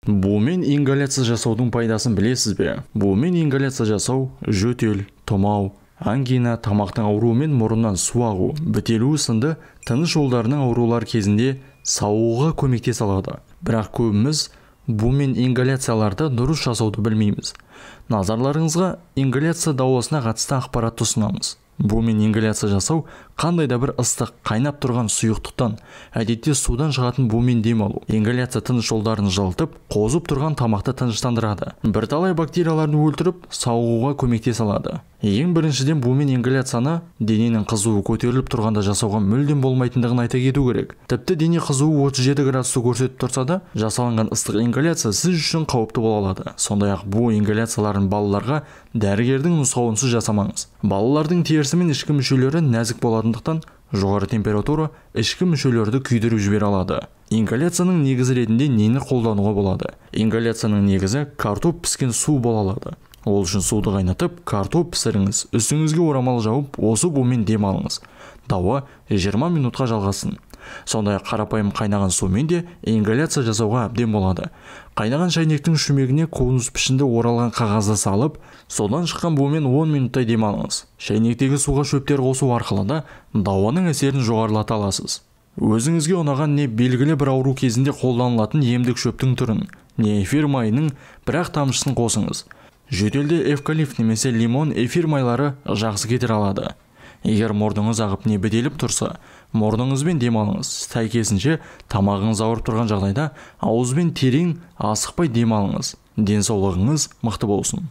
Бумен ингаляция жасаудың пайдасын білесіз бе? Бумен ингаляция жасау жөтел, тұмау, ангина, тамақтың ауруы мен мұрыннан су ағу, бітелуі сынды тыныс жолдарының аурулары кезінде сауығуға көмектесе алады. Бірақ көбіміз бумен ингаляцияларды дұрыс жасауды білмейміз. Назарларыңызға ингаляция дауасына қатысты ақпаратты ұсынамыз. Бумен ингаляция жасау қандай да бір ыстық, қайнап тұрған сұйықтықтан, әдетте судан шығатын бумен дем алу. Ингаляция тыныс жолдарын жылытып, қозып тұрған тамақты тыныштандырады. Бірталай бактерияларды өлтіріп, сауығуға көмектесе алады. Ең біріншіден бумен ингаляцияны дененің қызуы көтеріліп тұрғанда жасауға мүлдем болмайтындығын айта кету керек. Тіпті дене қызуы 37 градусты көрсетіп тұрса да, жасалынған ыстық ингаляция сіз үшін қауіпті бола алады. Сондай-ақ бу ингаляцияларын балаларға дәрігердің нұсқауынсыз жасамаңыз. Балалардың терісі мен ішкі мүшелері нәзік болатындықтан жоғары температура ішкі мүшелерді күйдіріп жібере алады. Ингаляцияның негізі ретінде нені қолдануға болады? Ингаляцияның негізі картоп піскен су бола алады. Ол үшін суды қайнатып, картоп пісіріңіз, үстіңізге орамал жауып, осы бумен дем алыңыз. Дауа 20 минутқа жалғасын. Сондай-ақ қарапайым қайнаған сумен де ингаляция жасауға әбден болады. Қайнаған шайнектің шүмегіне конус пішінді оралған қағазды салып, содан шыққан бумен 10 минуттай дем алыңыз. Шайнектегі суға шөптер қосу арқылы да дауаның әсерін жоғарылата аласыз. Өзіңізге ұнаған не белгілі бір ауру кезінде қолданылатын емдік шөптің түрін, не эфир майының бір-ақ тамшысын қосыңыз. Жөтелде эвкалипт немесе лимон эфир майлары жақсы кетіре алады. Егер мұрныңыз ағып не бітеліп тұрса, мұрныңызбен дем алыңыз. Сәйкесінше, тамағыңыз ауырып тұрған жағдайда ауызбен терең, асықпай дем алыңыз. Денсаулығыңыз мықты болсын.